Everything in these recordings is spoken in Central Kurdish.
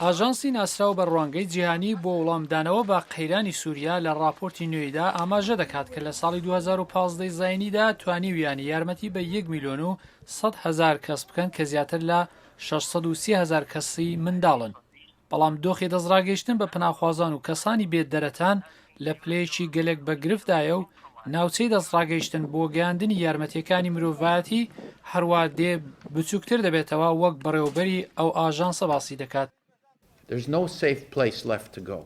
ئاژانسی ناسراو بە ڕوانگەی جیهانی بۆ وڵامدانەوە بە قەیرانی سووریا لە ڕاپۆرتی نوێیدا ئاماژە دەکات کە لە ساڵی 2015 ی زاینیدا توانیویانە یارمەتی بە یەک میلیۆن و 100 هەزار کەس بکەن کە زیاتر لە 630 هەزار کەسی منداڵن. بەڵام دۆخی دەستڕاگەیشتن بە پەناخوازان و کەسانی بێ دەرەتان لە پلەیەکی گەلێک بە گرفتدایە و ناوچەی دەستڕاگەیشتن بۆ گەیاندنی یارمەتییەکانی مرۆڤایەتی هەروا دێ بچووکتر دەبێتەوە وەک بەڕێوەبەری ئەو ئاژانسە باسی دەکات. There's no safe place left to go.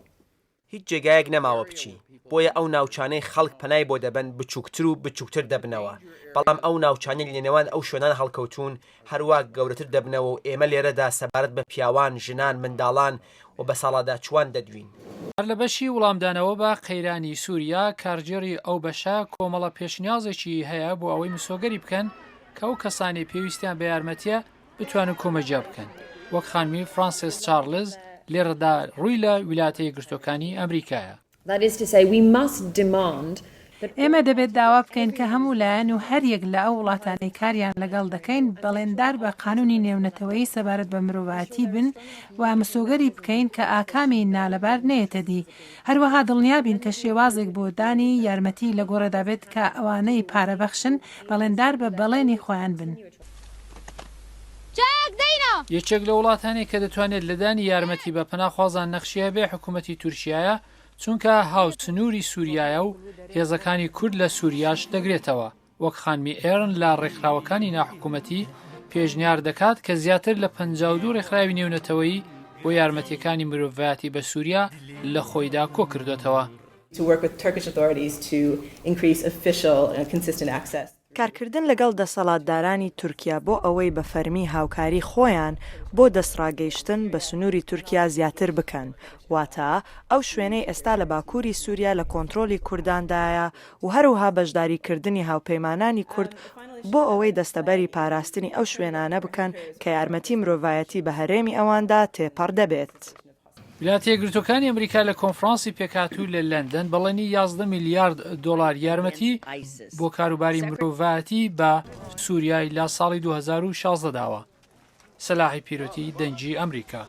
هیچ جێگایەک نەماوە بچی، بۆیە ئەو ناوچانەی خەڵک پەنای بۆ دەبەن بچووکتر و بچووکتر دەبنەوە، بەڵام ئەو ناوچانەی لەنێوان ئەو شوێنانە هەڵکەوتوون هەروا گەورەتر دەبنەوە و ئێمە لێرەدا سەبارەت بە پیاوان، ژنان، منداڵان و بەساڵاداچووان دەدوین. هەر لە بەشی وڵامدانەوە بە قەیرانی سووریا، کارگێڕی ئەو بەشە کۆمەڵە پێشنیازێکی هەیە بۆ ئەوەی مسۆگەری بکەن کە ئەو کەسانەی پێویستیان بە یارمەتییە بتوانن کۆمەگیا بکەن وەک خانمی فرانسێس چارلز لێرەدا ڕووی لە ویلایەتە یەکگرتووەکانی ئەمریکایە. ئێمە دەبێت داوا بکەین کە هەموو لایەن و هەر یەک لە ئەو وڵاتانەی کاریان لەگەڵ دەکەین بەڵێندار بە قانوونی نێونەتەوەیی سەبارەت بە مرۆڤایەتی بن و مسۆگەری بکەین کە ئاکامی نالەبار نەیەتە دی. هەروەها دڵنیا بین کە شێوازێک بۆ دانی یارمەتی لە گۆڕێدا بێت کە ئەوانەی پارە بەخشن بەڵێندار بە بەڵێنی خۆیان بن. یەکێک لە وڵاتانەی کە دەتوانێت لە دانی یارمەتی بە پەناخوازان نەخشی هەبێ حکوومەتی تورکیایە، چونکە هاوسنووری سووریایە و هێزەکانی کورد لە سووریاش دەگرێتەوە، وەک خانمی ئێرن لە ڕێکخراوەکانی ناحکوومەتی پێشنیار دەکات کە زیاتر لە 52 ڕێکخراوی نێونەتەوەیی بۆ یارمەتییەکانی مرۆڤایەتی بە سووریا لە خۆیدا کۆکردۆتەوە. کارکردن لەگەڵ دەسەڵاتدارانی تورکیا بۆ ئەوەی بە فەرمی هاوکاری خۆیان بۆ دەستڕاگەیشتن بە سنووری تورکیا زیاتر بکەن، واتە ئەو شوێنەی ئێستا لە باکووری سووریا لە کۆنترۆلی کورداندایە و هەروها بەشداریکردنی هاوپەیمانانی کورد بۆ ئەوەی دەستەبەری پاراستنی ئەو شوێنانە بکەن کە یارمەتی مرۆڤایەتی بە هەرێمی ئەواندا تێپەڕ دەبێت. ویلایەتە یەکگرتووەکانی ئەمریکا لە کۆنفرانسی پێکهاتوو لە لەندەن بەڵێنی 11 میلیارد دۆلار یارمەتی بۆ کاروباری مرۆڤایەتی بە سووریای لە ساڵی 2016 داوە. سەلاحی پیرۆتی، دەنگی ئەمریکا.